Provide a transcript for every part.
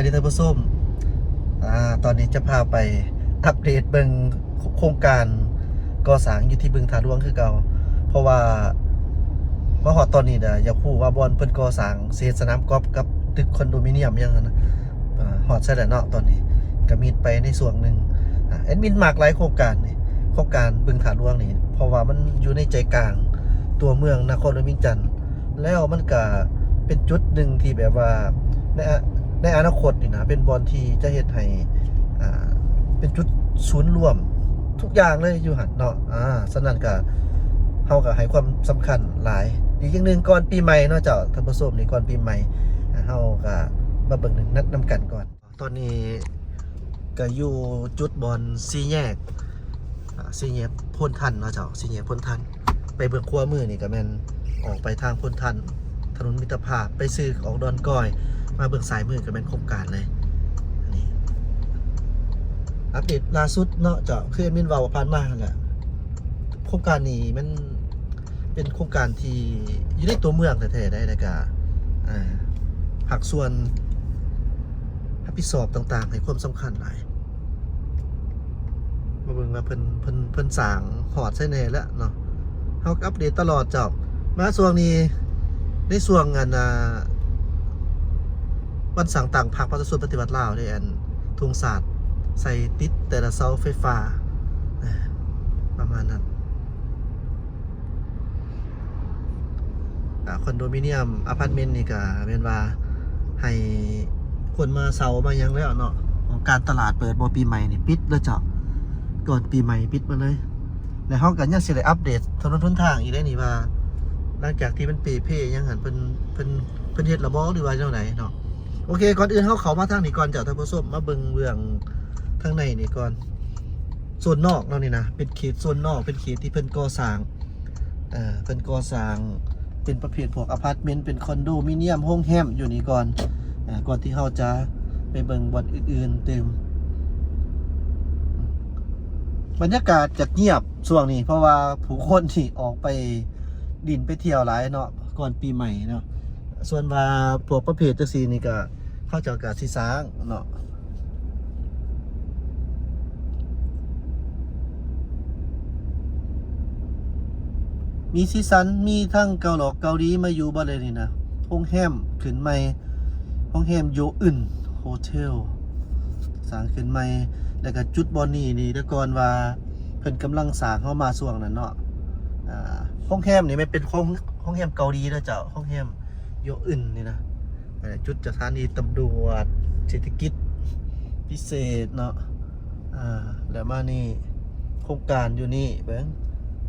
ນີ້ທ່ານຜູ້ຊົມ ອາ ຕອນນີ້ຈະພາໄປອັບເດດເບິ່ງໂຄງການກໍ່ສ້າງຢູ່ທີ່ບຶງທາດຫຼວງຄືເກົ່າ ເພາະວ່າມາຮອດຕອນນີ້ນະ ຢາກຮູ້ວ່າບ່ອນເພິ່ນກໍ່ສ້າງຊິເຮັດສະໜາມກອບກັບຕຶກຄອນໂດມິນຽມຫຍັງຫັ້ນນະ ອາ ຮອດໃສແລ້ວເນາະ. ຕອນນີ້ກະມິດໄປໃນຊ່ວງໜຶ່ງ ອາ ແອດມິນມັກຫຼາຍໂຄງການນີ້ ໂຄງການບຶງທາດຫຼວງນີ້ ເພາະວ່າມັນຢູ່ໃນໃຈກາງຕົວເມືອງນະຄອນຫຼວງວຽງຈັນ ແລ້ວມັນກະເປັນຈຸດໜຶ່ງທີ່ແບບວ່າໃນອະ ໃນອະນາຄົດນີ້ນະ ເປັນບ່ອນທີ່ຈະເຮັດໃຫ້ ອ່າ ເປັນຈຸດສູນລວມທຸກຢ່າງເລີຍຢູ່ຫັ້ນເນາະ. ອາ ສະນັ້ນກະ ເຮົາກະໃຫ້ຄວາມສຳຄັນຫຼາຍ. ອີກຢ່າງໜຶ່ງ ກ່ອນປີໃໝ່ເນາະເຈົ້າທ່ານຜູ້ຊົມ ນີ້ກ່ອນປີໃໝ່ ເຮົາກະມາເບິ່ງນຳ ນຳກັນກ່ອນ. ຕອນນີ້ກະຢູ່ຈຸດບ່ອນສີ່ແຍກ ອາ ສີ່ແຍກໂພນທັນເນາະເຈົ້າ ສີ່ແຍກໂພນທັນ. ໄປເບື້ອງຂວາມືນີ້ກະແມ່ນອອກໄປທາງໂພນທັນ ຖະໜົນມິດຕະພາບ ໄປຊື່ອອກດອນກອຍ ມາເບື້ອງຊ້າຍມືກະແມ່ນໂຄງການເລີຍ. ນີ້ອັບເດດລ່າສຸດເນາະເຈົ້າ ຄືແອດມິນເວົ້າຜ່ານມາຫັ້ນແຫຼະ ໂຄງການນີ້ມັນ ເປັນໂຄງການທີ່ຢູ່ໃນຕົວເມືອງແທ້ໆ ໃດ ແລ້ວກະ ອ່າ ພາກສ່ວນຮັບຜິດຊອບຕ່າງໆ ໃຫ້ຄວາມສຳຄັນຫຼາຍ. ມາເບິ່ງວ່າເພິ່ນ ເພິ່ນ ເພິ່ນສ້າງຮອດໃສແດ່ແລ້ວເນາະ ເຮົາກະອັບເດດຕະຫຼອດເຈົ້າ. ມາຊ່ວງນີ້ ໃນຊ່ວງອັນ ອ່າ ວັນສ້າງຕັ້ງພັກປະຊາຊົນປະຕິວັດລາວເດ້ ອັນທຸງຊາດໃສ່ຕິດແຕ່ລະເສົາໄຟຟ້າ ປະມານນັ້ນ. ອ່າ ຄອນໂດມິນຽມອາພາດເມັນນີ້ກະແມ່ນວ່າໃຫ້ຄົນມາເຊົ່າມາຫຍັງແລ້ວເນາະ. ການຕະຫຼາດເປີດບໍ່ ປີໃໝ່ນີ້ປິດແລ້ວເຈົ້າ ກ່ອນປີໃໝ່ປິດໝົດເລີຍ. ແລ້ວເຮົາກະຍັງຊິໄດ້ອັບເດດຖະໜົນຫົນທາງອີກເດ້ນີ້ວ່າ ຫຼັງຈາກທີ່ມັນເປ່ເພຫຍັງຫັ້ນ ເພິ່ນ ເພິ່ນ ເພິ່ນເຮັດແລ້ວບໍ່ ຫຼືວ່າແນວໃດເນາະ. ໂອເຄ ກ່ອນອື່ນເຮົາເຂົ້າມາທາງນີ້ກ່ອນເຈົ້າທ່ານຜູ້ຊົມ ມາເບິ່ງເບື້ອງທາງໃນນີ້ກ່ອນ. ໂຊນນອກເນາະນີ້ນະ ເປັນເຂດໂຊນນອກ ເປັນເຂດທີ່ເພິ່ນກໍ່ສ້າງ ເອີ ເພິ່ນກໍ່ສ້າງເປັນປະເພດພວກອາພາດເມັນ ເປັນຄອນໂດມິນຽມ ໂຮງແຮມຢູ່ນີ້ກ່ອນ ເອີ ກ່ອນທີ່ເຮົາຈະໄປເບິ່ງບ່ອນອື່ນໆຕື່ມ. ບັນຍາກາດຈະງຽບຊ່ວງນີ້ ເພາະວ່າຜູ້ຄົນທີ່ອອກໄປຫຼິ້ນໄປທ່ຽວຫຼາຍເນາະ ກ່ອນປີໃໝ່ເນາະ. ສ່ວນວ່າພວກປະເພດຈັ່ງຊີ້ນີ້ກະ ເຂົາເຈົ້າກະຊິສ້າງເນາະ ມີສີສັນ ມີທັງເກົາຫຼອກເກົາຫຼີມາຢູ່ບໍ່ແລ້ວນີ້ນະ. ໂຮງແຮມຂຶ້ນໃໝ່ ໂຮງແຮມໂຢອຶນໂຮເທວ ສ້າງຂຶ້ນໃໝ່ ແລ້ວກະຈຸດບ່ອນນີ້ນີ້ ແຕ່ກ່ອນວ່າເພິ່ນກຳລັງສ້າງ ເຮົາມາຊ່ວງນັ້ນເນາະ. ອາ ໂຮງແຮມນີ້ແມ່ນເປັນຂອງໂຮງແຮມເກົາຫຼີເດີເຈົ້າ ໂຮງແຮມໂຢອຶນນີ້ນະ. ເອີ ຈຸດສະຖານີຕຳຫຼວດເສດຖະກິດພິເສດເນາະ. ອາ ແລ້ວມານີ້ ໂຄງການຢູ່ນີ້ ເບິ່ງ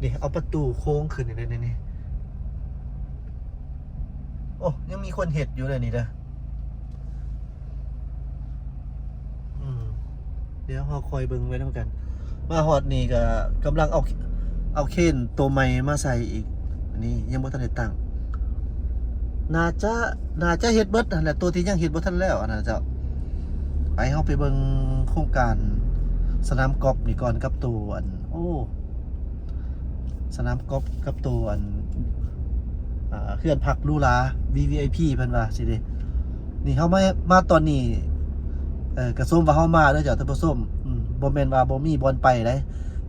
ນີ້ ເອົາປະຕູໂຄ້ງຂຶ້ນນີ້ເດ້ນີ້. ໂອ້ ຍັງມີຄົນເຮັດຢູ່ເດ້ນີ້ເດີ. ອືມ ດຽວເຮົາຄອຍເບິ່ງໄວ້ນຳກັນ. ມາຮອດນີ້ກະກຳລັງເອົາ ເອົາເຄນໂຕໃໝ່ມາໃສ່ອີກ ອັນນີ້ຍັງບໍ່ທັນໄດ້ຕັ້ງ. ໜ້າຈະ ໜ້າຈະເຮັດເບິດຫັ້ນແຫຼະ ໂຕທີ່ຍັງເຮັດບໍ່ທັນແລ້ວຫັ້ນນະເຈົ້າ. ໄປ ເຮົາໄປເບິ່ງໂຄງການສະໜາມກອບນີ້ກ່ອນ ກັບໂຕອັນ ໂອ້ ສະໜາມກອບກັບໂຕອັນ ອ່າ ເຮືອນພັກຫຼູຫຼາ ວີວີໄອພີ ເພິ່ນວ່າຊີ້ເດ້. ນີ້ເຮົາມາ ມາຕອນນີ້ ເອີ ກະສົມວ່າເຮົາມາເດີເຈົ້າທ່ານຜູ້ຊົມ. ອືມ ບໍ່ແມ່ນວ່າບໍ່ມີບ່ອນໄປໃດ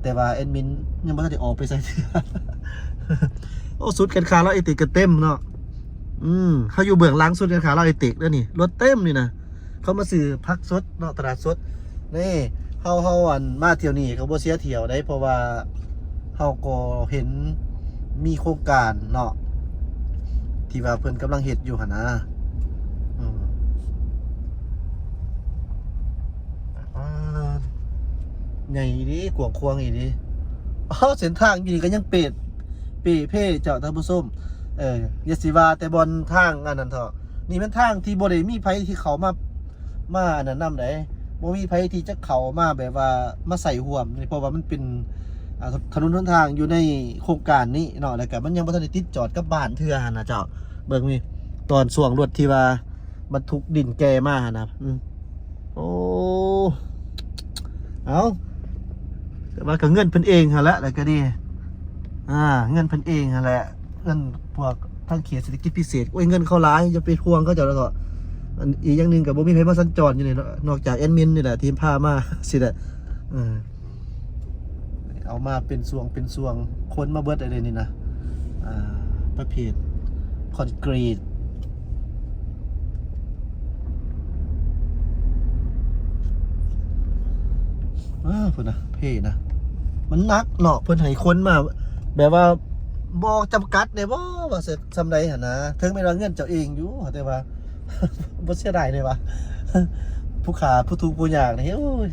ແຕ່ວ່າແອດມິນຍັງບໍ່ທັນໄດ້ອອກໄປໃສເທື່ອ. ໂອ້ ສູນການຄ້າລາວໄອເຕັກກະເຕັມເນາະ. ອືມ ເຮົາຢູ່ເບື້ອງຫຼັງສູນການຄ້າລາວໄອເຕັກເດີນີ້ ລົດເຕັມນີ້ນະ. ເຂົາມາຊື້ຜັກສົດເນາະ ຕະຫຼາດສົດ. ນີ້ ເຮົາ ເຮົາ ອັນ ມາທ່ຽວນີ້ກະບໍ່ເສຍທ່ຽວໃດ ເພາະວ່າເຮົາກໍເຫັນມີໂຄງການເນາະ ທີ່ວ່າເພິ່ນກຳລັງເຮັດຢູ່ຫັ້ນນະ. ອືມ ປາດ ໃຫຍ່ອີ່ຫຼີ ກວ້າງຂວາງອີ່ຫຼີ. ເອົ້າ ເສັ້ນທາງຢູ່ນີ້ກະຍັງເປ ເປ່ເພເຈົ້າທ່ານຜູ້ຊົມ. ເອີ ຢ່າຊິວ່າແຕ່ບ່ອນທາງອັນນັ້ນເຖາະ ນີ້ແມ່ນທາງທີ່ບໍ່ໄດ້ມີໃຜທີ່ເຂົ້າມາ ມາອັນນັ້ນນຳໃດ ບໍ່ມີໃຜທີ່ຈະເຂົ້າມາແບບວ່າມາໃຊ້ຮ່ວມນີ້ ເພາະວ່າມັນເປັນ ອ່າ ຖະໜົນຫົນທາງຢູ່ໃນໂຄງການນີ້ເນາະ ແລ້ວກະມັນຍັງບໍ່ທັນໄດ້ຕິດຈອດກັບບ້ານເທື່ອຫັ້ນນະເຈົ້າ. ເບິ່ງນີ້ ຕອນຊ່ວງລົດທີ່ວ່າບັນທຸກດິນແກ່ມາຫັ້ນນະ. ອືມ ໂອ້ ເອົ້າ ແຕ່ວ່າກະເງິນເພິ່ນເອງຫັ້ນແຫຼະ ແລ້ວກະນີ້ ອ່າ ເງິນເພິ່ນເອງຫັ້ນແຫຼະ ເງິນພວກທາງເຂດເສດຖະກິດພິເສດ. ໂອ້ຍ ເງິນເຂົາຫຼາຍ ຢ່າໄປຫ່ວງເຂົາເຈົ້າດອກ. ອັນ ອີກຢ່າງໜຶ່ງກໍບໍ່ມີໃຜມາສັນຈອນຢູ່ນີ້ເນາະ ນອກຈາກແອດມິນນີ້ແຫຼະທີ່ພາມາ ຊີ້ແຫຼະ. ເອີ ເອົາມາເປັນຊ່ວງເປັນຊ່ວງ ຂົນມາເບິດເລີຍນີ້ນະ. ອ່າ ປະເພດຄອນກຣີດ. ອ້າ ພຸ້ນນະ ເພນະ ມັນໜັກເນາະ. ເພິ່ນໃຫ້ຄົນມາແບບວ່າບໍ່ຈຳກັດເດ້ບໍ່ ວ່າຊະ ສ່ຳໃດຫັ້ນນະ. ເຖິງແມ່ນວ່າເງິນເຈົ້າເອງຢູ່ ແຕ່ວ່າບໍ່ເສຍດາຍເດ້ວ່າ ຜູ້ຂ້າຜູ້ທຸກຜູ້ຍາກນີ້ ໂອ້ຍ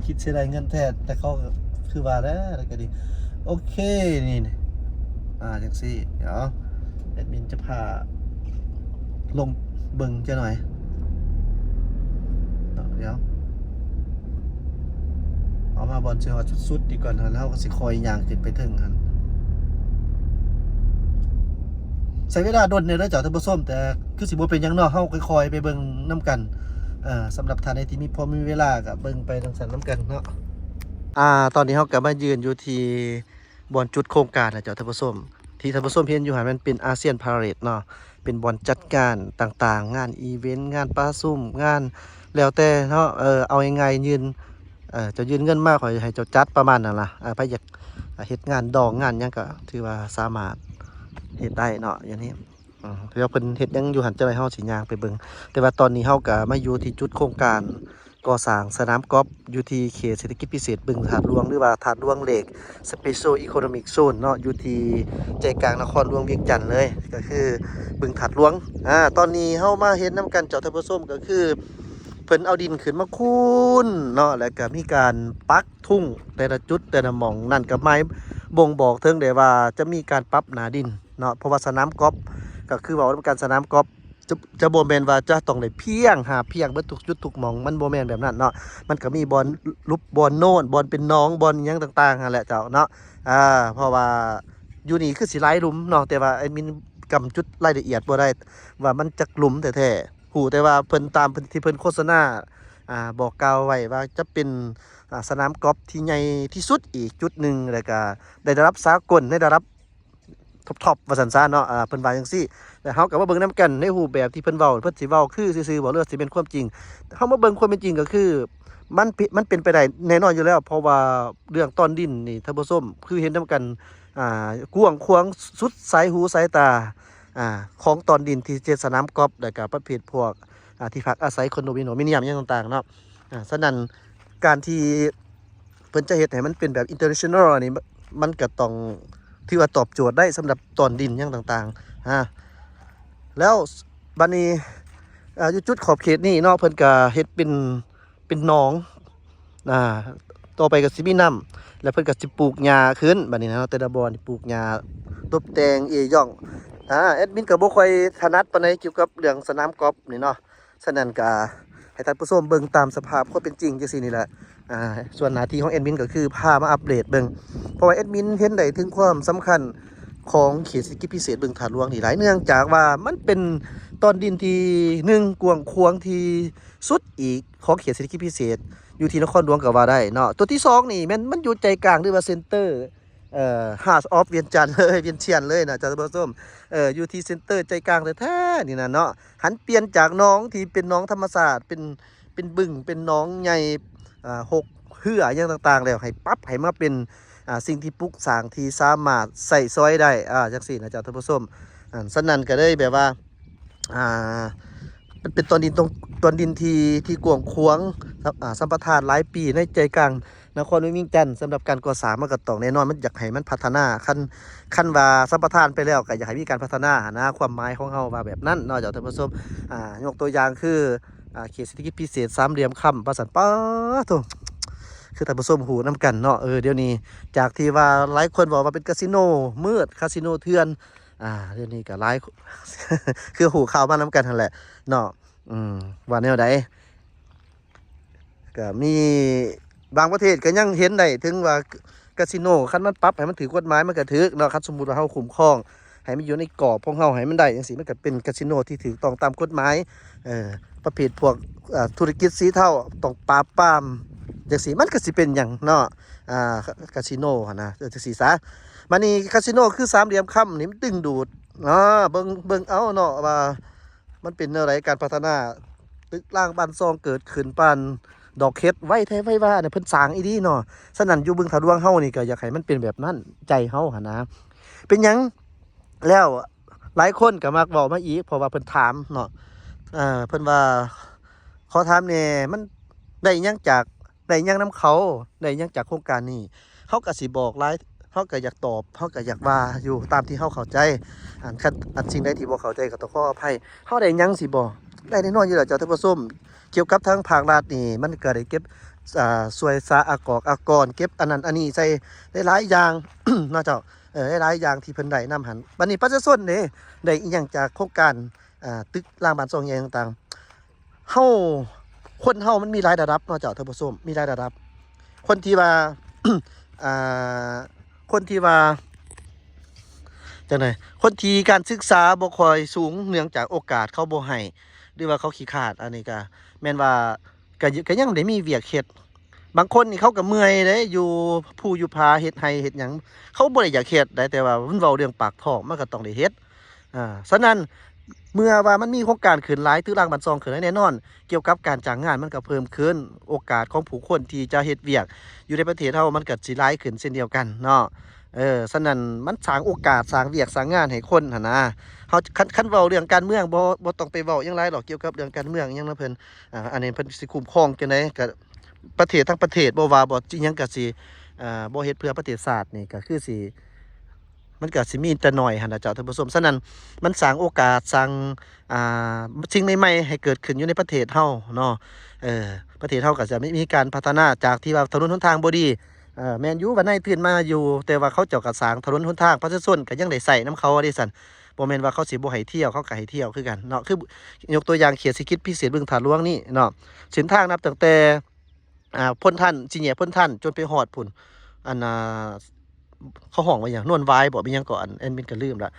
ຄິດເສຍດາຍເງິນແທ້. ແຕ່ເຂົາກໍຄືວ່າແຫຼະ ແລ້ວກໍດີ. ໂອເຄ ນີ້ ອ່າ ຈັ່ງຊີ້ ດຽວແອດມິນຈະພາລົງເບິ່ງຈັກໜ່ອຍເນາະ. ດຽວເອົາມາບ່ອນທີ່ວ່າສຸດໆ ດີກ່ອນ ແລ້ວເຮົາກໍຊິຄ່ອຍຍ່າງຂຶ້ນໄປເທິງຫັ້ນ. ໃຊ້ເວລາດົນແດ່ເດີເຈົ້າທ່ານຜູ້ຊົມ ແຕ່ຄືຊິບໍ່ເປັນຫຍັງເນາະ ເຮົາຄ່ອຍໆ ໄປເບິ່ງນຳກັນ. ເອີ ສຳລັບທ່ານໃດທີ່ມີ ພໍມີເວລາກໍເບິ່ງໄປຈັ່ງຊັ້ນນຳກັນເນາະ. ອ່າ ຕອນນີ້ເຮົາກໍມາຢືນຢູ່ທີ່ ບ່ອນຈຸດໂຄງການນະເຈົ້າທ່ານຜູ້ຊົມ ທີ່ທ່ານຜູ້ຊົມເຫັນຢູ່ຫັ້ນ ມັນເປັນອາຊຽນພາເຣດເນາະ ເປັນບ່ອນຈັດງານຕ່າງໆ ງານອີເວັນ ງານປະຊຸມ ງານແລ້ວແຕ່ເນາະ. ເອີ ເອົາງ່າຍໆ ຍື່ນ ເອີ ເຈົ້າຍື່ນເງິນມາ ຂ້ອຍໃຫ້ເຈົ້າຈັດ ປະມານນັ້ນລະ. ເອີ ໃຜຢາກເຮັດງານດອງງານຫຍັງ ກໍຖືວ່າສາມາດເຮັດໄດ້ເນາະ ຢ່າງນີ້. ອືມ ແຕ່ວ່າເພິ່ນເຮັດຫຍັງຢູ່ຫັ້ນ ຈັ່ງໃດເຮົາຊິຍ່າງໄປເບິ່ງ. ແຕ່ວ່າຕອນນີ້ເຮົາກໍມາຢູ່ທີ່ຈຸດໂຄງການ ກໍ່ສ້າງສະໜາມກອບຢູ່ທີ່ເຂດເສດຖະກິດພິເສດບຶງທາດຫຼວງ ຫຼືວ່າທາດຫຼວງເລກ Special Economic Zone ເນາະ ຢູ່ທີ່ໃຈກາງນະຄອນຫຼວງວຽງຈັນເລີຍ ກໍຄືບຶງທາດຫຼວງ. ອາ ຕອນນີ້ເຮົາມາເຫັນນຳກັນເຈົ້າທ່ານຜູ້ຊົມ ກໍຄືເພິ່ນເອົາດິນຂຶ້ນມາຄູນເນາະ ແລ້ວກໍມີການປັກທຸງແຕ່ລະຈຸດແຕ່ລະໝ່ອງ ນັ້ນກໍໝາຍບົ່ງບອກເຖິງໄດ້ວ່າຈະມີການປັບໜ້າດິນເນາະ ເພາະວ່າສະໜາມກອບ ກໍຄືເວົ້ານຳກັນ ສະໜາມກອບ ຈະ ຈະບໍ່ແມ່ນວ່າຈະຕ້ອງໄດ້ພຽງ ຫາບພຽງເບິດທຸກຈຸດທຸກໝ່ອງ ມັນບໍ່ແມ່ນແບບນັ້ນເນາະ. ມັນກໍມີບ່ອນຫຼຸບ ບ່ອນໂນນ ບ່ອນເປັນໜອງ ບ່ອນຫຍັງຕ່າງໆ ຫັ້ນແຫຼະເຈົ້າເນາະ. ອາ ເພາະວ່າຢູ່ນີ້ຄືຊິຫຼາຍຫຼຸມເນາະ ແຕ່ວ່າແອດມິນກຳຈຸດລາຍລະອຽດບໍ່ໄດ້ວ່າມັນຈັກຫຼຸມແທ້ໆ. ຮູ້ແຕ່ວ່າເພິ່ນ ຕາມເພິ່ນ ທີ່ເພິ່ນໂຄສະນາ ອາ ບອກກ່າວໄວ້ວ່າຈະເປັນ ອາ ສະໜາມກອບທີ່ໃຫຍ່ທີ່ສຸດອີກຈຸດໜຶ່ງ ແລ້ວກະໄດ້ລະດັບສາກົນ ໃນລະດັບ ທັອບໆ ວ່າຊັ້ນຊະເນາະ. ອາ ເພິ່ນວ່າຈັ່ງຊີ້ ແລ້ວເຮົາກໍມາເບິ່ງນຳກັນໃນຮູບແບບທີ່ເພິ່ນເວົ້າ ເພິ່ນຊິເວົ້າຄືຊື່ໆບໍ່ ຫຼືວ່າຊິແມ່ນຄວາມຈິງ. ເຮົາມາເບິ່ງຄວາມເປັນຈິງກໍຄື ມັນເປ- ມັນເປັນໄປໄດ້ແນ່ນອນຢູ່ແລ້ວ ເພາະວ່າເລື່ອງຕອນດິນນີ້ ທ່ານຜູ້ຊົມ ຄືເຫັນນຳກັນ ອາ ກວ້າງຂວາງສຸດສາຍຫູສາຍຕາ ອາ ຂອງຕອນດິນທີ່ເຮັດສະໜາມກອບ ແລ້ວກໍປະເພດພວກ ອາ ທີ່ພັກອາໄສ ຄອນໂດມິນຽມ ຫຍັງຕ່າງໆ ເນາະ. ອາ ສະນັ້ນ ການທີ່ ເພິ່ນຈະເຮັດໃຫ້ມັນເປັນແບບ international ນີ້ ມັນກໍຕ້ອງຖືວ່າຕອບໂຈດໄດ້ສຳລັບຕອນດິນຫຍັງຕ່າງໆ. ອາ ແລ້ວບາດນີ້ ອາ ຢູ່ຈຸດຂອບເຂດນີ້ເນາະ ເພິ່ນກໍເຮັດເປັນ ເປັນໜອງ ອາ ຕໍ່ໄປກໍຊິມີນ້ຳ ແລ້ວເພິ່ນກໍຊິປູກຫຍ້າຂຶ້ນ ບາດນີ້ນະເນາະ ແຕ່ລະບ່ອນນີ້ປູກຫຍ້າຕົບແຕ່ງເອຢອງ. ອາ ແອດມິນກໍບໍ່ຄ່ອຍຖະໜັດປານໃດກ່ຽວກັບເລື່ອງສະໜາມກອບນີ້ເນາະ. ສະນັ້ນກະໃຫ້ທ່ານຜູ້ຊົມເບິ່ງຕາມສະພາບຄວາມເປັນຈິງຈັ່ງຊີ້ນີ້ແຫຼະ. ອາ ສ່ວນໜ້າທີ່ຂອງແອດມິນກໍຄືພາມາອັບເດດເບິ່ງ ເພາະວ່າແອດມິນເຫັນໄດ້ເຖິງຄວາມສຳຄັນຂອງເຂດເສດຖະກິດພິເສດບຶງທາດຫຼວງນີ້ຫຼາຍ ເນື່ອງຈາກວ່າມັນເປັນຕອນດິນທີ່ ໜຶ່ງ ກວ້າງຂວາງທີ່ສຸດອີກຂອງເຂດເສດຖະກິດພິເສດຢູ່ທີ່ນະຄອນຫຼວງກໍວ່າໄດ້ເນາະ. ຕົວທີສອງນີ້ແມ່ນມັນຢູ່ໃຈກາງ ຫຼືວ່າ center ເອີ heart of ວຽງຈັນເລີຍ ວຽງຊຽນເລີຍນະເຈົ້າທ່ານຜູ້ຊົມ. ເອີ ຢູ່ທີ່ center ໃຈກາງແທ້ໆ ນີ້ນະເນາະ. ຫັນປ່ຽນຈາກໜອງທີ່ເປັນໜອງທຳມະຊາດ ເປັນ ເປັນບຶງ ເປັນໜອງໃຫຍ່ ອາ ຫົກເຮືອຫຍັງຕ່າງໆ ແລ້ວ ໃຫ້ປັບໃຫ້ມາເປັນ ອາ ສິ່ງທີ່ປຸກສ້າງທີ່ສາມາດໃຊ້ສອຍໄດ້ ອາ ຈັ່ງຊີ້ນະເຈົ້າທ່ານຜູ້ຊົມ. ອັນ ສະນັ້ນກໍເລີຍແບບວ່າ ອ່າ ມັນເປັນຕອນດິນຕົງ ຕອນດິນທີ່ ທີ່ກວ້າງຂວາງ ສຳ ອ່າ ສຳປະທານຫຼາຍປີໃນໃຈກາງນະຄອນຫຼວງວຽງຈັນ. ສຳລັບການກໍ່ສ້າງ ມັນກໍຕ້ອງແນ່ນອນ ມັນຢາກໃຫ້ມັນພັດທະນາ. ຄັນ ຄັນວ່າສຳປະທານໄປແລ້ວ ກໍຢາກໃຫ້ມີການພັດທະນາຫັ້ນນະ ຄວາມໝາຍຂອງເຮົາວ່າແບບນັ້ນເນາະ ເຈົ້າທ່ານຜູ້ຊົມ. ອ່າ ຍົກຕົວຢ່າງຄື ອ່າ ເຂດເສດຖະກິດພິເສດສາມຫຼ່ຽມຄຳ ວ່າຊັ້ນ ປາດໂທ້ ຄືທ່ານຜູ້ຊົມຮູ້ນຳກັນເນາະ. ເອີ ດຽວນີ້ຈາກທີ່ວ່າຫຼາຍຄົນເວົ້າວ່າເປັນກາສິໂນມືດ ກາສິໂນເຖື່ອນ ອ່າ ດຽວນີ້ກໍຫຼາຍ ຄືຮູ້ຂ່າວມານຳກັນຫັ້ນແຫຼະເນາະ. ອືມ ວ່າແນວໃດ ກໍມີບາງປະເທດກໍຍັງເຫັນໄດ້ເຖິງວ່າກາສິໂນ ຄັນມັນປັບໃຫ້ມັນຖືກກົດໝາຍ ມັນກໍຖືກເນາະ. ຄັນສົມມຸດວ່າເຮົາຄຸ້ມຄອງໃຫ້ມັນຢູ່ໃນກອບຂອງເຮົາ ໃຫ້ມັນໄດ້ຈັ່ງຊີ້ ມັນກໍເປັນກາສິໂນທີ່ຖືກຕ້ອງຕາມກົດໝາຍ. ເອີ ປະເພດພວກ ເອີ ທຸລະກິດສີເທົາ ຕ້ອງປາບປາມຈັ່ງຊີ້ ມັນກໍຊິເປັນຫຍັງເນາະ ອ່າ ກາສິໂນຫັ້ນນະ ເອີ ຈັ່ງຊີ້ຊະ. ບາດນີ້ກາສິໂນຄືສາມຫຼ່ຽມຄຳນີ້ ມັນດຶງດູດ ເອີ ເບິ່ງ ເບິ່ງເອົາເນາະວ່າ ມັນເປັນແນວໃດ ການພັດທະນາ ຕຶກລ້າງບ້ານຊ່ອງເກີດຂຶ້ນປານດອກເຫັດ ໄວແທ້ໄວວ່າ ອັນນັ້ນເພິ່ນສ້າງອີ່ຫຼີເນາະ. ສະນັ້ນຢູ່ບຶງທາດຫຼວງເຮົານີ້ກໍຢາກໃຫ້ມັນເປັນແບບນັ້ນ ໃຈເຮົາຫັ້ນນະ. ເປັນຫຍັງ? ແລ້ວຫຼາຍຄົນກໍມັກເວົ້າມາອີກ ເພາະວ່າເພິ່ນຖາມເນາະ ເອີ ເພິ່ນວ່າ ຂໍຖາມແດ່ ມັນໄດ້ຫຍັງຈາກ ໄດ້ຫຍັງນຳເຂົາ ໄດ້ຫຍັງຈາກໂຄງການນີ້? ເຮົາກໍຊິບອກຫຼາຍ ເຮົາກໍຢາກຕອບ ເຮົາກໍຢາກວ່າຢູ່ຕາມທີ່ເຮົາເຂົ້າໃຈ. ອັນ ຄັນ ອັນສິ່ງໃດທີ່ບໍ່ເຂົ້າໃຈກໍຕ້ອງຂໍອະໄພ. ເຮົາໄດ້ຫຍັງຊິບໍ່? ໄດ້ແນ່ນອນຢູ່ແລ້ວເຈົ້າທ່ານຜູ້ຊົມ. ກ່ຽວກັບທາງພາກລັດນີ້ ມັນກໍໄດ້ເກັບ ອ່າ ຊ່ວຍສາອາກອກອາກອນ ເກັບອັນນັ້ນອັນນີ້ໃສ່ຫຼາຍໆຢ່າງເນາະເຈົ້າ. ເອີ ຫຼາຍໆຢ່າງທີ່ເພິ່ນໄດ້ນຳຫັ້ນ. ບັດນີ້ປະຊາຊົນເດ້ ໄດ້ອີ່ຫຍັງຈາກໂຄງການ ອ່າ ຕຶກລ້າງບ້ານຊ່ອງໃຫຍ່ຕ່າງໆ? ເຮົາ ຄົນເຮົາມັນມີຫຼາຍລະດັບເນາະເຈົ້າທ່ານຜູ້ຊົມ ມີຫຼາຍລະດັບ. ຄົນທີ່ວ່າ ອ່າ ຄົນທີ່ວ່າ ຈັ່ງໃດ ຄົນທີ່ການສຶກສາບໍ່ຄ່ອຍສູງ ເນື່ອງຈາກໂອກາດເຂົາບໍ່ໃຫ້ ຫຼືວ່າເຂົາຂີ້ຂາດ ອັນນີ້ກະແມ່ນວ່າ ກະ ກະຍັງໄດ້ມີວຽກເຮັດ. ບາງຄົນນີ້ເຂົາກໍເມື່ອຍເດ້ ຢູ່ພູຢູ່ຜາ ເຮັດໄຮ່ເຮັດຫຍັງ ເຂົາບໍ່ໄດ້ຢາກເຮັດໃດ ແຕ່ວ່າມັນເວົ້າເລື່ອງປາກທ້ອງ ມັນກໍຕ້ອງໄດ້ເຮັດ. ອ່າ ສະນັ້ນ ເມື່ອວ່າມັນມີໂຄງການຂຶ້ນຫຼາຍ ຕຶກລ້າງບ້ານຊ່ອງຂຶ້ນຫຼາຍ ແນ່ນອນ ກ່ຽວກັບການຈ້າງງານມັນກໍເພີ່ມຂຶ້ນ ໂອກາດຂອງຜູ້ຄົນທີ່ຈະເຮັດວຽກຢູ່ໃນປະເທດເຮົາ ມັນກໍຊິຫຼາຍຂຶ້ນເຊັ່ນດຽວກັນເນາະ. ເອີ ສະນັ້ນ ມັນສ້າງໂອກາດ ສ້າງວຽກສ້າງງານໃຫ້ຄົນຫັ້ນນະ. ເຮົາ ຄັນ ຄັນເວົ້າເລື່ອງການເມືອງ ບໍ່ ບໍ່ຕ້ອງໄປເວົ້າຫຍັງຫຼາຍດອກ ກ່ຽວກັບເລື່ອງການເມືອງຫຍັງນະເພິ່ນ. ອ່າ ອັນນີ້ເພິ່ນຊິຄຸ້ມຄອງຈັ່ງໃດ ກໍປະເທດທັງປະເທດ ບໍ່ວ່າບໍ່ ອີ່ຫຍັງກໍຊິ ອ່າ ບໍ່ເຮັດເພື່ອປະເທດຊາດນີ້ ກໍຄືຊິ ມັນກໍຊິມີແຕ່ໜ້ອຍຫັ້ນນະເຈົ້າທ່ານຜູ້ຊົມ. ສະນັ້ນ ມັນສ້າງໂອກາດ ສ້າງ ອ່າ ສິ່ງໃໝ່ໆໃຫ້ເກີດຂຶ້ນຢູ່ໃນປະເທດເຮົາເນາະ. ເອີ ປະເທດເຮົາກໍຈະມີ ມີການພັດທະນາ ຈາກທີ່ວ່າຖະໜົນຫົນທາງບໍ່ດີ ເອີ ແມ່ນຢູ່ວ່ານາຍທຶນມາຢູ່ ແຕ່ວ່າເຂົາເຈົ້າກໍສ້າງຖະໜົນຫົນທາງ ປະຊາຊົນກໍຍັງໄດ້ໃຊ້ນຳເຂົາເດ້ຊັ້ນ. ບໍ່ແມ່ນວ່າເຂົາຊິບໍ່ໃຫ້ທ່ຽວ ເຂົາກໍໃຫ້ທ່ຽວຄືກັນເນາະ. ຄືຍົກຕົວຢ່າງເຂດເສດຖະກິດພິເສດບຶງທາດຫຼວງນີ້ເນາະ ເສັ້ນທາງນັບຕັ້ງແຕ່ ອ່າ ພົນທັນ ສີ່ແຍກພົນທັນ ຈົນໄປຮອດພຸ້ນ ອັນ ອ່າ ເຂົາຮ້ອງວ່າຫຍັງ ໂນນຫວາຍບໍ ແມ່ນຫຍັງເກາະ ອັນແອດມິນກໍລືມລະ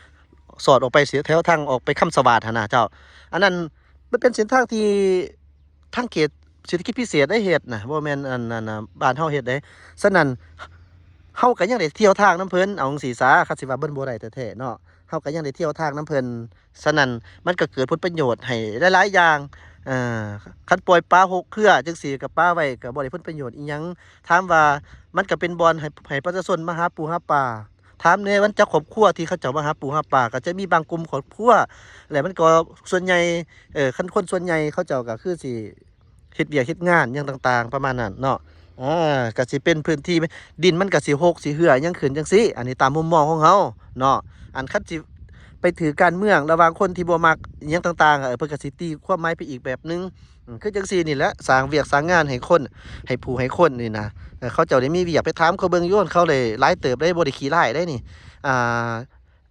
ສອດອອກໄປເສຍແຖວທາງອອກໄປຄຳສະຫວາດຫັ້ນນະເຈົ້າ. ອັນນັ້ນມັນເປັນເສັ້ນທາງທີ່ທາງເຂດເສດຖະກິດພິເສດໄດ້ເຮັດນະ ບໍ່ແມ່ນອັນ ອັນ ອັນ ບ້ານເຮົາເຮັດເດ້. ສະນັ້ນ ເຮົາກໍຍັງໄດ້ທ່ຽວທາງນຳເພິ່ນ ເອົາຈັ່ງຊີ້ຊະ ຄັນຊິວ່າເບິ່ງບໍ່ໄດ້ແທ້ໆເນາະ ເຮົາກໍຍັງໄດ້ທ່ຽວທາງນຳເພິ່ນ. ສະນັ້ນ ມັນກໍເກີດຜົນປະໂຫຍດໃຫ້ຫຼາຍໆຢ່າງ. ເອີ ຄັນປ່ອຍປາຫົກເຄືອຈັ່ງຊີ້ ກໍປາໄວ້ກໍບໍ່ໄດ້ຜົນປະໂຫຍດອີ່ຫຍັງ. ຖາມວ່າມັນກໍເປັນບ່ອນໃຫ້ ໃຫ້ປະຊາຊົນມາຫາປູຫາປາ. ຖາມແດ່ ບາງຄອບຄົວທີ່ເຂົາເຈົ້າມາຫາປູຫາປາ ກໍຈະມີບາງກຸ່ມຄອບຄົວ ແລະ ມັນກໍສ່ວນໃຫຍ່ ເອີ ຄັນຄົນສ່ວນໃຫຍ່ເຂົາເຈົ້າກໍຄືຊິ ເຮັດວຽກເຮັດງານຫຍັງຕ່າງໆປະມານນັ້ນເນາະ. ອາ ກໍຊິເປັນພື້ນທີ່ ດິນມັນກໍຊິຮົກຊິເຫື່ອຫຍັງຂຶ້ນຈັ່ງຊີ້ ອັນນີ້ຕາມມຸມມອງຂອງເຮົາເນາະ. ອັນຄັນຊິໄປຖືກການເມືອງລະຫວ່າງຄົນທີ່ບໍ່ມັກຫຍັງຕ່າງໆ ເອີ ເພິ່ນກໍຊິຕີຄວາມໝາຍໄປອີກແບບໜຶ່ງ. ອືມ ຄືຈັ່ງຊີ້ນີ້ແຫຼະ ສ້າງວຽກສ້າງງານໃຫ້ຄົນ ໃຫ້ຜູ້ໃຫ້ຄົນນີ້ນະ ເອີ ເຂົາເຈົ້າໄດ້ມີວຽກ. ໄປຖາມເຂົາເບິ່ງຢູ່ ເຂົາໄດ້ຫຼາຍເຕີບເດ້ ບໍ່ໄດ້ຂີ້ຮ້າຍເດ້ນີ້. ອ່າ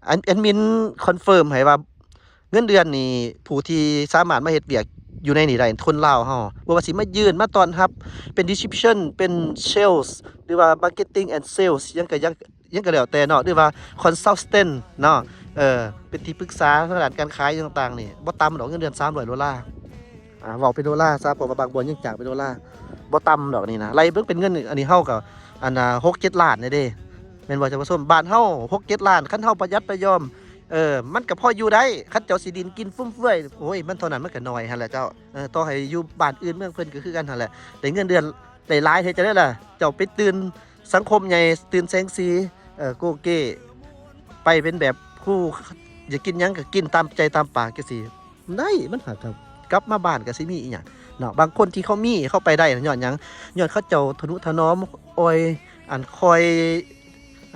ແອດ ແອດມິນຄອນເຟີມໃຫ້ວ່າ ເງິນເດືອນນີ້ ຜູ້ທີ່ສາມາດມາເຮັດວຽກຢູ່ໃນນີ້ໄດ້ ຄົນລາວເຮົາ ບໍ່ວ່າຊິມາຢືນ ມາຕ້ອນຮັບ ເປັນ reception ເປັນ sales ຫຼືວ່າ marketing and sales ຫຍັງກໍ ຫຍັງ ຫຍັງກໍແລ້ວແຕ່ເນາະ ຫຼືວ່າ consultant ເນາະ ເອີ ເປັນທີ່ປຶກສາທາງດ້ານການຂາຍຫຍັງຕ່າງໆນີ້ ບໍ່ຕ່ຳດອກ ເງິນເດືອນສາມຮ້ອຍໂດລາ. ອ່າ ເວົ້າເປັນໂດລາຊະ ເພາະວ່າບາງບ່ອນຍັງຈ້າງເປັນໂດລາ ບໍ່ຕ່ຳດອກນີ້ນະ. ໄລ່ເບິ່ງເປັນເງິນ ອັນນີ້ເຮົາກໍ ອັນນ່າ ຫົກເຈັດລ້ານນີ້ເດ້ ແມ່ນບໍ່ທ່ານຜູ້ຊົມ? ບ້ານເຮົາຫົກເຈັດລ້ານ ຄັນເຮົາປະຢັດປະຍອມ ເອີ ມັນກໍພໍຢູ່ໄດ້. ຄັນເຈົ້າຊິດິນກິນຟຸມເຟືອຍ ໂອ້ຍ ມັນເທົ່ານັ້ນມັນກໍໜ້ອຍຫັ້ນແຫຼະເຈົ້າ. ເອີ ຕໍ່ໃຫ້ຢູ່ບ້ານອື່ນເມືອງເພິ່ນກໍຄືກັນຫັ້ນແຫຼະ ໄດ້ເງິນເດືອນໄດ້ຫຼາຍ ເຮັດຈັ່ງໃດລະ? ເຈົ້າໄປຕື່ນສັງຄົມໃຫຍ່ ຕື່ນແສງສີ ເອີ ໂກເກ ໄປເປັນແບບຄູ ຢາກກິນຫຍັງກໍກິນຕາມໃຈຕາມປາກຈັ່ງຊີ້ ໄດ້ ມັນຫາກໍກັບມາບ້ານກໍຊິມີອີ່ຫຍັງເນາະ. ບາງຄົນທີ່ເຂົາມີ ເຂົາໄປໄດ້ຍ້ອນຫຍັງ? ຍ້ອນເຂົາເຈົ້າທະນຸຖະໜອມ ອອຍ ອັນ ຄອຍ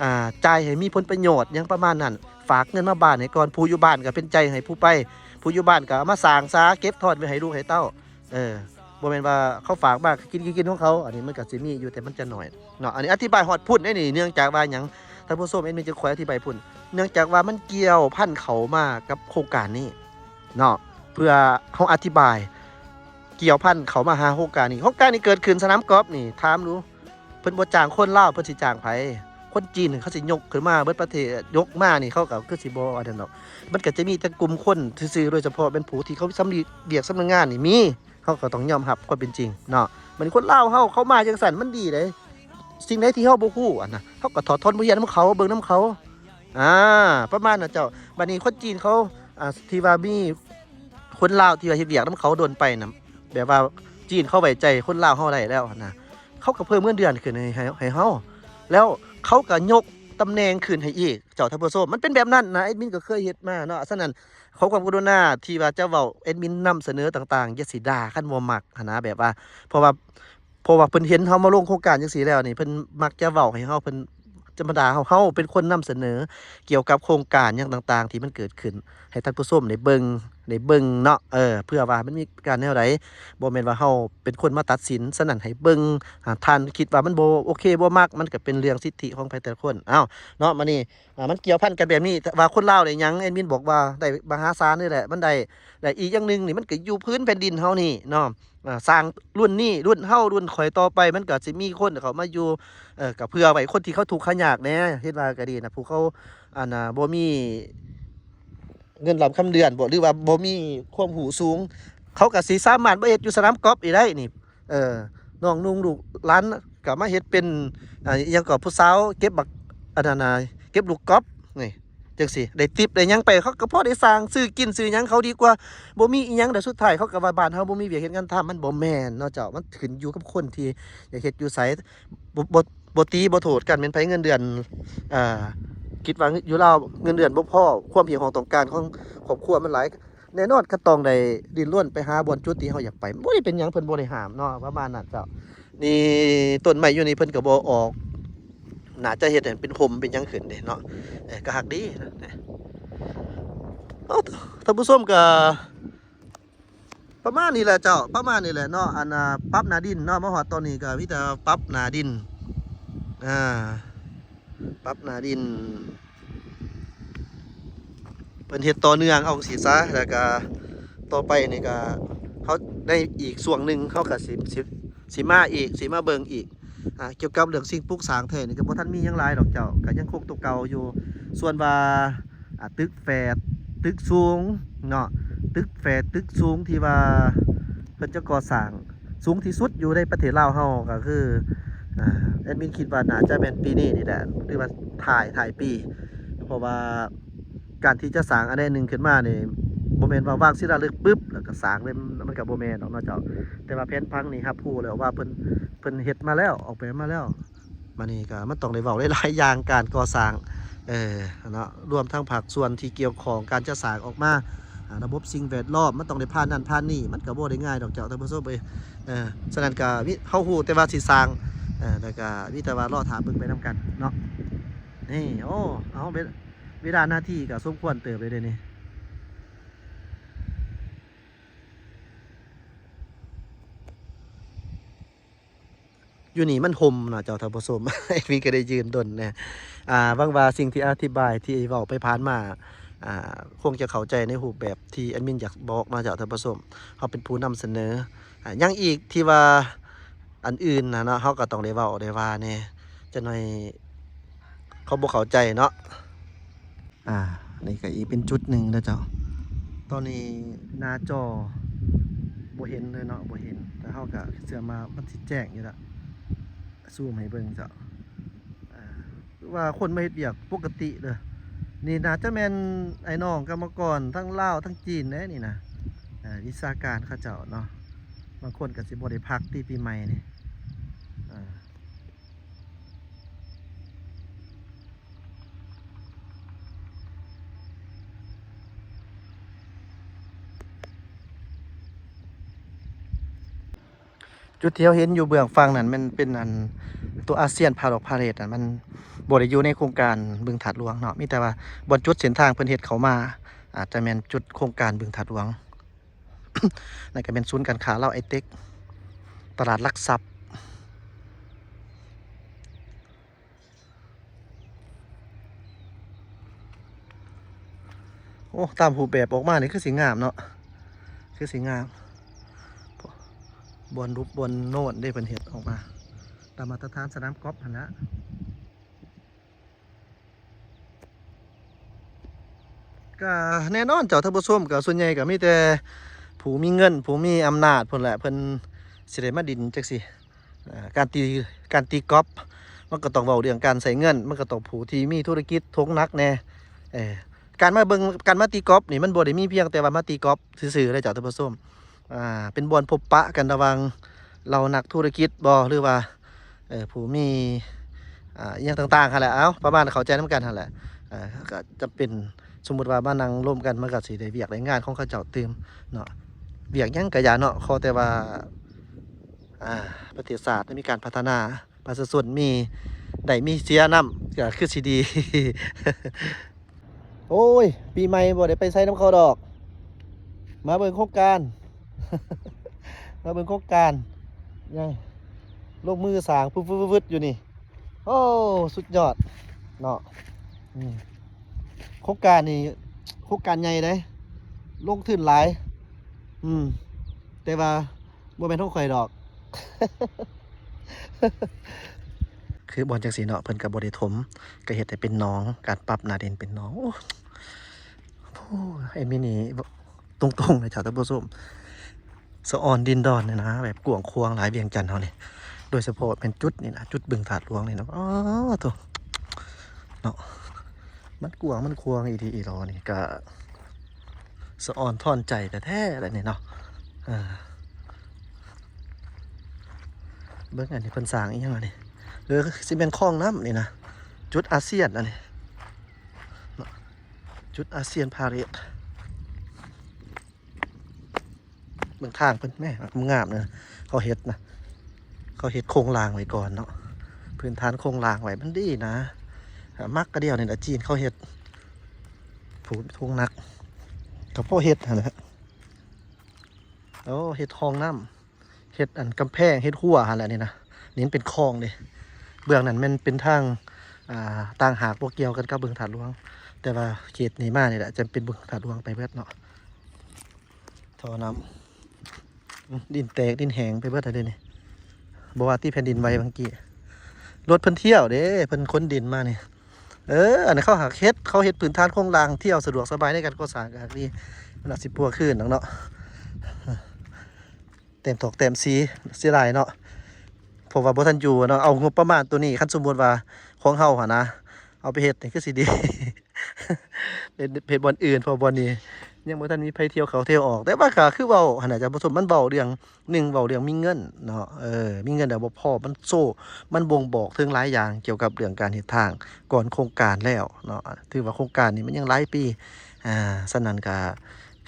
ອ່າ ຈ່າຍໃຫ້ມີຜົນປະໂຫຍດຫຍັງປະມານນັ້ນ ຝາກເງິນມາບ້ານໃຫ້ກ່ອນ. ຜູ້ຢູ່ບ້ານກໍເປັນໃຈໃຫ້ຜູ້ໄປ ຜູ້ຢູ່ບ້ານກໍເອົາມາສ້າງສາ ເກັບທອດໄວ້ໃຫ້ລູກໃຫ້ເຕົ້າ. ເອີ ບໍ່ແມ່ນວ່າເຂົາຝາກມາກໍກິນ ກິນ ກິນຂອງເຂົາ ອັນນີ້ມັນກໍຊິມີຢູ່ ແຕ່ມັນຈະໜ້ອຍເນາະ. ອັນນີ້ອະທິບາຍຮອດພຸ້ນເດ້ນີ້ ເນື່ອງຈາກວ່າຫຍັງ ທ່ານຜູ້ຊົມ ແອດມິນຈຶ່ງຄ່ອຍອະທິບາຍພຸ້ນ ເນື່ອງຈາກວ່າມັນກ່ຽວພັນເຂົ້າມາກັບໂຄງການນີ້ເນາະ. ເພື່ອເຮົາອະທິບາຍ ກ່ຽວພັນເຂົ້າມາຫາໂຄງການນີ້. ໂຄງການນີ້ເກີດຂຶ້ນສະໜາມກອບນີ້ ຖາມດູ ເພິ່ນບໍ່ຈ້າງຄົນລາວ ເພິ່ນຊິຈ້າງໃຜ? ຄົນຈີນເຂົາຊິຍົກຂຶ້ນມາເບິດປະເທດ ຍົກມານີ້ ເຂົາກໍຄືຊິບໍ່ອັນນັ້ນດອກ. ມັນກໍຈະມີແຕ່ກຸ່ມຄົນຊື່ໆ ໂດຍສະເພາະແມ່ນຜູ້ທີ່ເຂົາສຳເລັດວຽກສຳເລັດງານນີ້ມີ ເຮົາກໍຕ້ອງຍອມຮັບຄວາມເປັນຈິງເນາະ. ແມ່ນຄົນລາວເຮົາ ເຂົາມາຈັ່ງຊັ້ນມັນດີເດ້. ສິ່ງໃດທີ່ເຮົາບໍ່ຮູ້ ອັນນະ ເຮົາກໍຖອດຖອນບົດຮຽນນຳເຂົາ ເບິ່ງນຳເຂົາ ອ່າ ປະມານນັ້ນເຈົ້າ. ບັດນີ້ຄົນຈີນເຂົາ ອ່າ ທີ່ວ່າມີຄົນລາວທີ່ວ່າເຮັດວຽກນຳເຂົາດົນໄປນະ ແບບວ່າຈີນເຂົາໄວ້ໃຈຄົນລາວເຮົາໄດ້ແລ້ວຫັ້ນນະ ເຂົາກໍເພີ່ມເງິນເດືອນຂຶ້ນໃຫ້ ໃຫ້ ໃຫ້ເຮົາ ແລ້ວເຂົາກໍຍົກຕຳແໜ່ງຂຶ້ນໃຫ້ອີກ ເຈົ້າທ່ານຜູ້ຊົມ. ມັນເປັນແບບນັ້ນນະ ແອດມິນກໍເຄີຍເຮັດມາເນາະ. ສະນັ້ນ ຂໍຄວາມກະລຸນາທີ່ວ່າຈະເວົ້າ ແອດມິນນຳສະເໜີຕ່າງໆ ຢ່າຊິດ່າຄັນບໍ່ມັກຫັ້ນນະ ແບບວ່າ ເພາະວ່າ ເພາະວ່າເພິ່ນເຫັນເຮົາມາລົງໂຄງການຈັ່ງຊີ້ແລ້ວນີ້ ເພິ່ນມັກຈະເວົ້າໃຫ້ເຮົາ ເພິ່ນຈະມາດ່າເຮົາ. ເຮົາເປັນຄົນນຳສະເໜີກ່ຽວກັບໂຄງການຫຍັງຕ່າງໆ ທີ່ມັນເກີດຂຶ້ນ ໃຫ້ທ່ານຜູ້ຊົມໄດ້ເບິ່ງ ໄດ້ເບິ່ງເນາະ ເອີ ເພື່ອວ່າມັນມີການແນວໃດ ບໍ່ແມ່ນວ່າເຮົາເປັນຄົນມາຕັດສິນ. ສະນັ້ນໃຫ້ເບິ່ງ ຖ້າທ່ານຄິດວ່າມັນບໍ່ໂອເຄ ບໍ່ມັກ ມັນກໍເປັນເລື່ອງສິດທິຂອງໃຜແຕ່ລະຄົນ. ເອົ້າ ເນາະ ມານີ້ ອ່າ ມັນກ່ຽວພັນກັນແບບນີ້ ວ່າຄົນລາວໄດ້ຫຍັງ ແອດມິນບອກວ່າໄດ້ມະຫາສານນີ້ແຫຼະ ມັນໄດ້ ແລະ ອີກຢ່າງໜຶ່ງນີ້ ມັນກໍຢູ່ພື້ນແຜ່ນດິນເຮົານີ້ເນາະ. ອ່າ ສ້າງລຸ້ນນີ້ ລຸ້ນເຮົາ ລຸ້ນຂ້ອຍຕໍ່ໄປ ມັນກໍຊິມີຄົນເຂົ້າມາຢູ່ ເອີ ກໍເພື່ອໄວ້ຄົນທີ່ເຂົາທຸກເຂົາຍາກແດ່ ເຮັດວ່າກໍດີນະ ຜູ້ເຂົາ ອັນນ່າ ບໍ່ມີເງິນລ່ຳຄຳເດືອນບໍ ຫຼືວ່າບໍ່ມີຄວາມຮູ້ສູງ ເຂົາກໍຊິສາມາດມາເຮັດຢູ່ສະໜາມກອບນີ້ໄດ້ນີ້. ເອີ ນ້ອງນຸ່ງລູກຫຼານກໍມາເຮັດເປັນ ອ່າ ອີ່ຫຍັງກໍ ຜູ້ສາວເກັບບັກ ອັນນັ້ນນະ ເກັບລູກກອບນີ້ ຈັ່ງຊີ້ ໄດ້ຕິບໄດ້ຫຍັງໄປ ເຂົາກໍພໍໄດ້ສ້າງ ຊື້ກິນຊື້ຫຍັງເຂົາດີກວ່າ ບໍ່ມີອີ່ຫຍັງ. ແລ້ວສຸດທ້າຍເຂົາກໍວ່າ ບ້ານເຮົາບໍ່ມີວຽກເຮັດງານທຳ. ມັນບໍ່ແມ່ນເນາະເຈົ້າ ມັນຂຶ້ນຢູ່ກັບຄົນທີ່ຢາກເຮັດຢູ່ໃສ. ບໍ່ ບໍ່ ບໍ່ຕີບໍ່ໂທດກັນ ແມ່ນໃຜເງິນເດືອນ ເອີ ຄິດວ່າຢູ່ລາວເງິນເດືອນບໍ່ພໍ ຄວາມຮຽກຮ້ອງຕ້ອງການຂອງຄອບຄົວມັນຫຼາຍ ແນ່ນອນກໍຕ້ອງໄດ້ດີ້ນລົນໄປຫາບ່ອນຈຸດທີ່ເຮົາຢາກໄປ. ບໍ່ໄດ້ເປັນຫຍັງ ເພິ່ນບໍ່ໄດ້ຫ້າມເນາະ ປະມານນັ້ນເຈົ້າ. ນີ້ຕົ້ນໄມ້ຢູ່ນີ້ເພິ່ນກໍບໍ່ອອກ ໜ້າຈະເຮັດໃຫ້ເປັນຮົ່ມເປັນຫຍັງຂຶ້ນເດ້ເນາະ. ເອີ ກໍຮັກດີນະ. ເອົ້າ ທ່ານຜູ້ຊົມ ກໍປະມານນີ້ແຫຼະເຈົ້າ ປະມານນີ້ແຫຼະເນາະ. ອັນ ອ່າ ປັບໜ້າດິນເນາະ ມາຮອດຕອນນີ້ກໍມີແຕ່ປັບໜ້າດິນ ອ່າ ປັບໜ້າດິນ ເພິ່ນເຮັດຕໍ່ເນື່ອງເອົາຈັ່ງຊີ້ຊະ ແລ້ວກະຕໍ່ໄປນີ້ກະ ເຮົາໃນອີກຊ່ວງໜຶ່ງ ເຮົາກະຊິ ຊິ ຊິມາອີກ ຊິມາເບິ່ງອີກ ອ່າ ກ່ຽວກັບເລື່ອງສິ່ງປຸກສ້າງແທ້ນີ້ ກະບໍ່ທັນມີຫຍັງຫຼາຍດອກເຈົ້າ ກະຍັງຄົງໂຕເກົ່າຢູ່. ສ່ວນວ່າ ອ່າ ຕຶກແຝດ ຕຶກສູງເນາະ ຕຶກແຝດ ຕຶກສູງທີ່ວ່າເພິ່ນຈະກໍ່ສ້າງສູງທີ່ສຸດຢູ່ໃນປະເທດລາວເຮົາ ກໍຄື ອ່າ ແອດມິນຄິດວ່າໜ້າຈະແມ່ນປີນີ້ນີ້ແຫຼະ ຫຼືວ່າທ້າຍ ທ້າຍປີ ເພາະວ່າການທີ່ຈະສ້າງອັນໃດໜຶ່ງຂຶ້ນມານີ້ ບໍ່ແມ່ນວ່າວາງສິລາລຶກປຶບ ແລ້ວກໍສ້າງເລີຍ ມັນກໍບໍ່ແມ່ນດອກເນາະເຈົ້າ. ແຕ່ວ່າແຜນຜັງນີ້ຮັບຮູ້ແລ້ວວ່າເພິ່ນ ເພິ່ນເຮັດມາແລ້ວ ອອກແບບມາແລ້ວ. ບາດນີ້ກໍມັນຕ້ອງໄດ້ເວົ້າຫຼາຍໆຢ່າງ ການກໍ່ສ້າງ ເອີ ເນາະ ລວມທັງພາກສ່ວນທີ່ກ່ຽວຂ້ອງ ການຈະສ້າງອອກມາ ອ່າ ລະບົບສິ່ງແວດລ້ອມ ມັນຕ້ອງໄດ້ຜ່ານນັ້ນຜ່ານນີ້ ມັນກໍບໍ່ໄດ້ງ່າຍດອກເຈົ້າທ່ານຜູ້ຊົມເອີຍ. ເອີ ສະນັ້ນກໍມີ ເຮົາຮູ້ແຕ່ວ່າຊິສ້າງ ເອີ ແລ້ວກໍມີແຕ່ວ່າລໍຖ້າເບິ່ງໄປນຳກັນເນາະ. ນີ້ ໂອ້ ເອົາ ເວລາ ເວລານາທີກໍສົມຄວນເຕີບເລີຍເດ້ນີ້. ຢູ່ນີ້ມັນຮົ່ມເນາະເຈົ້າທ່ານຜູ້ຊົມ ແອດມິນກໍໄດ້ຢືນດົນແດ່. ອ່າ ຫວັງວ່າສິ່ງທີ່ອະທິບາຍທີ່ເວົ້າໄປຜ່ານມາ ອ່າ ຄົງຈະເຂົ້າໃຈໃນຮູບແບບທີ່ແອດມິນຢາກບອກເນາະເຈົ້າທ່ານຜູ້ຊົມ. ເຮົາເປັນຜູ້ນຳສະເໜີ ອ່າ ຫຍັງອີກທີ່ວ່າອັນອື່ນນະເນາະ ເຮົາກໍຕ້ອງໄດ້ເວົ້າໄດ້ວ່າແດ່ ຈັກໜ້ອຍເຂົາບໍ່ເຂົ້າໃຈເນາະ. ອ່າ ນີ້ກໍອີກເປັນຈຸດໜຶ່ງເດີເຈົ້າ. ຕອນນີ້ໜ້າຈໍບໍ່ເຫັນເລີຍເນາະ ບໍ່ເຫັນ ແຕ່ເຮົາກໍເຊື່ອວ່າມັນຊິແຈ້ງຢູ່ລະ ຊູມໃຫ້ເບິ່ງເຈົ້າ. ອ່າ ຄືວ່າຄົນມາເຮັດວຽກປົກກະຕິເດີ ນີ້ໜ້າຈະແມ່ນອ້າຍນ້ອງກຳມະກອນທັງລາວທັງຈີນເດ້ນີ້ນະ. ເອີ ວິຊາການເຂົາເຈົ້າເນາະ ບາງຄົນກໍຊິບໍ່ໄດ້ພັກຕິ ປີໃໝ່ນີ້. ອ່າ ຈຸດທີ່ເຮົາເຫັນຢູ່ເບື້ອງຝັ່ງນັ້ນ ມັນເປັນອັນ ຕົວອາຊຽນພາດອກພາເຣດນັ້ນ ມັນບໍ່ໄດ້ຢູ່ໃນໂຄງການບຶງທາດຫຼວງເນາະ. ມີແຕ່ວ່າບ່ອນຈຸດເສັ້ນທາງເພິ່ນເຮັດເຂົ້າມາ ອາດຈະແມ່ນຈຸດໂຄງການບຶງທາດຫຼວງ. ນັ້ນກໍແມ່ນສູນການຄ້າລາວໄອເຕັກ ຕະຫຼາດຫຼັກຊັບ. ໂອ້ ຕາມຮູບແບບອອກມານີ້ຄືຊິງາມເນາະ ຄືຊິງາມ ບ່ອນຫຼຸບບ່ອນໂນນເດ້ ເພິ່ນເຮັດອອກມາຕາມມາດຕະຖານສະໜາມກອບຫັ້ນລະ. ກະແນ່ນອນເຈົ້າທ່ານຜູ້ຊົມ ກະສ່ວນໃຫຍ່ກະມີແຕ່ຜູ້ມີເງິນ ຜູ້ມີອຳນາດພຸ້ນແຫຼະ ເພິ່ນຊິໄດ້ມາດິນຈັ່ງຊີ້. ເອີ ການຕີ ການຕີກອບ ມັນກໍຕ້ອງເວົ້າເລື່ອງການໃຊ້ເງິນ ມັນກໍຕ້ອງຜູ້ທີ່ມີທຸລະກິດຖົງໜັກແດ່. ເອີ ການມາເບິ່ງ ການມາຕີກອບນີ້ ມັນບໍ່ໄດ້ມີພຽງແຕ່ວ່າມາຕີກອບຊື່ໆເດ້ເຈົ້າທ່ານຜູ້ຊົມ. ອ່າ ເປັນບ່ອນພົບປະກັນລະຫວ່າງເຫຼົ່ານັກທຸລະກິດບໍ ຫຼືວ່າ ເອີ ຜູ້ມີ ອ່າ ອີ່ຫຍັງຕ່າງໆຫັ້ນແຫຼະ. ເອົ້າ ປະມານເຂົ້າໃຈນຳກັນຫັ້ນແຫຼະ. ເອີ ກໍຈຳເປັນ ສົມມຸດວ່າມານັ່ງລົມກັນ ມັນກໍຊິໄດ້ວຽກໄດ້ງານຂອງເຂົາເຈົ້າຕື່ມເນາະ. ວຽກຫຍັງກໍຢ່າເນາະ ຂໍແຕ່ວ່າ ອ່າ ປະເທດຊາດໄດ້ມີການພັດທະນາ ປະຊາຊົນມີ ໄດ້ມີເສຍນຳ ກໍຄືຊິດີ. ໂອ້ຍ ປີໃໝ່ບໍ່ໄດ້ໄປໃສນຳເຂົາດອກ ມາເບິ່ງໂຄງການ ມາເບິ່ງໂຄງການ ຍັງລົງມືສ້າງຟຶດໆໆຢູ່ນີ້. ໂອ້ ສຸດຍອດເນາະ. ອືມ ໂຄງການນີ້ ໂຄງການໃຫຍ່ເດ້ ລົງທຶນຫຼາຍ. ອືມ ແຕ່ວ່າ ບໍ່ແມ່ນຂອງຂ້ອຍດອກ. ຄືບ່ອນຈັ່ງຊີ້ເນາະ ເພິ່ນກໍບໍ່ໄດ້ຖົມ ກໍເຮັດໃຫ້ເປັນໜອງ ການປັບໜ້າດິນເປັນໜອງ. ໂອ້ ໂອ້ ແອດມິນນີ້ຕົງໆເລີຍເຈົ້າທ່ານຜູ້ຊົມ ສະອອນດິນດອນນີ້ນະ ແບບກວ້າງຂວາງຫຼາຍ ວຽງຈັນເຮົານີ້ ໂດຍສະເພາະແມ່ນຈຸດນີ້ນະ ຈຸດບຶງທາດຫຼວງນີ້ນະ. ອໍ ໂທ້ ເນາະ ມັນກວ້າງມັນຂວາງອີ່ຫຼີອີ່ຫຼໍນີ້ ກະສະອອນທ້ອນໃຈແທ້ໆແຫຼະນີ້ເນາະ. ເອີ ເບິ່ງອັນນີ້ເພິ່ນສ້າງອີ່ຫຍັງອັນນີ້ ເອີ ຊິແມ່ນຄອງນ້ຳນີ້ນະ ຈຸດອາຊຽນອັນນີ້ເນາະ ຈຸດອາຊຽນພາເຣດ. ເບິ່ງທາງເພິ່ນແມ້ ງາມນະ ເຂົາເຮັດນະ ເຂົາເຮັດໂຄງລ່າງໄວ້ກ່ອນເນາະ ພື້ນຖານໂຄງລ່າງໄວ້ມັນດີນະ. ມັກກະດຽວນີ້ລະ ຈີນເຂົາເຮັດ ຜູ້ທຸງໜັກ ກໍພໍເຮັດຫັ້ນແຫຼະ. ໂອ້ ເຮັດຫ້ອງນ້ຳ ເຮັດອັນກຳແພງ ເຮັດຮົ້ວຫັ້ນແຫຼະນີ້ນະ. ນີ້ມັນເປັນຄອງເດ້ ເບື້ອງນັ້ນແມ່ນເປັນທາງ ອ່າ ຕ່າງຫາກ ບໍ່ກ່ຽວກັນກັບບຶງທາດຫຼວງ ແຕ່ວ່າເຂດນີ້ມານີ້ແຫຼະ ຈະເປັນບຶງທາດຫຼວງໄປເບິດເນາະ. ທໍ່ນ້ຳ ອືມ ດິນແຕກດິນແຫ້ງໄປເບິດແລ້ວເດນີ້. ບໍ່ວ່າຕິແຜ່ນດິນໄຫວບາງກີ້ ລົດເພິ່ນທ່ຽວເດ້ ເພິ່ນຂົນດິນມານີ້. ເອີ ອັນນັ້ນເຂົາຫາກເຮັດ ເຂົາເຮັດພື້ນຖານໂຄງລ່າງ ທ່ຽວສະດວກສະບາຍໃນການກໍ່ສ້າງ ກໍຫາກດີ. ມັນອາດຊິປົວຄືນດອກເນາະ ແຕ້ມຕອກແຕ້ມສີ ເສຍດາຍເນາະ ເພາະວ່າບໍ່ທັນຢູ່ເນາະ. ເອົາງົບປະມານໂຕນີ້ ຄັນສົມມຸດວ່າຂອງເຮົາຫັ້ນນະ ເອົາໄປເຮັດນີ້ຄືຊິດີ ເຮັດ ເຮັດບ່ອນອື່ນ ເພາະບ່ອນນີ້ຍັງບໍ່ທັນມີໃຜທ່ຽວເຂົ້າທ່ຽວອອກ. ແຕ່ວ່າກໍຄືເວົ້າຫັ້ນນະ ທ່ານຜູ້ຊົມ ມັນເວົ້າເລື່ອງ ໜຶ່ງ ເວົ້າເລື່ອງມີເງິນເນາະ ເອີ ມີເງິນແລ້ວບໍ່ພໍ ມັນໂຊ ມັນບົ່ງບອກເຖິງຫຼາຍຢ່າງກ່ຽວກັບເລື່ອງການເຮັດທາງກ່ອນໂຄງການແລ້ວເນາະ. ຖືວ່າໂຄງການນີ້ມັນຍັງຫຼາຍປີ ອ່າ ສະນັ້ນກໍ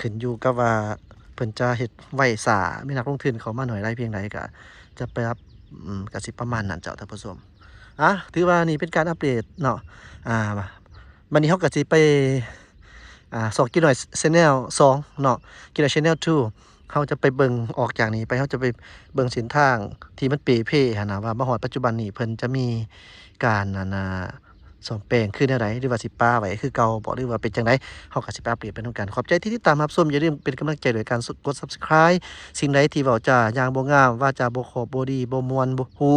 ຂຶ້ນຢູ່ກັບວ່າເພິ່ນຈະເຮັດໄວຊ້າ ມີນັກລົງທຶນເຂົ້າມາໜ້ອຍຫຼາຍພຽງໃດ ກໍຈະໄປຮັບ ອືມ ກໍຊິປະມານນັ້ນເຈົ້າທ່ານຜູ້ຊົມ. ອ່າ ຖືວ່ານີ້ເປັນການອັບເດດເນາະ. ອ່າ ບັດນີ້ເຮົາກໍຊິໄປ ອ່າ ຊອກກິນໜ້ອຍ Channel ສອງເນາະ ກິນໜ້ອຍ Channel ສອງ ເຮົາຈະໄປເບິ່ງ ອອກຈາກນີ້ໄປ ເຮົາຈະໄປເບິ່ງເສັ້ນທາງທີ່ມັນເປ່ເພຫັ້ນນະ ວ່າມາຮອດປັດຈຸບັນນີ້ເພິ່ນຈະມີການ ອັນນ່າ ສ້ອມແປງຄືແນວໃດ ຫຼືວ່າຊິປະໄວ້ຄືເກົ່າບໍ ຫຼືວ່າເປັນຈັ່ງໃດ ເຮົາກໍຊິໄປອັບເດດໄປນຳກັນ. ຂອບໃຈທີ່ຕິດຕາມຮັບຊົມ ຢ່າລືມເປັນກຳລັງໃຈດ້ວຍການກົດ Subscribe. ສິ່ງໃດທີ່ເວົ້າຈາຢ່າງບໍ່ງາມ ວາຈາບໍ່ຂອບບໍ່ດີ ບໍ່ມ່ວນ ບໍ່ຫູ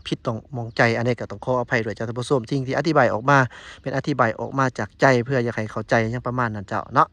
ຜິດຕ້ອງໝອງໃຈ ອັນໃດກໍຕ້ອງຂໍອະໄພດ້ວຍເຈົ້າທ່ານຜູ້ຊົມ. ສິ່ງທີ່ອະທິບາຍອອກມາ ແມ່ນອະທິບາຍອອກມາຈາກໃຈ ເພື່ອຢາກໃຫ້ເຂົ້າໃຈ ຫຍັງປະມານນັ້ນເຈົ້າເນາະ.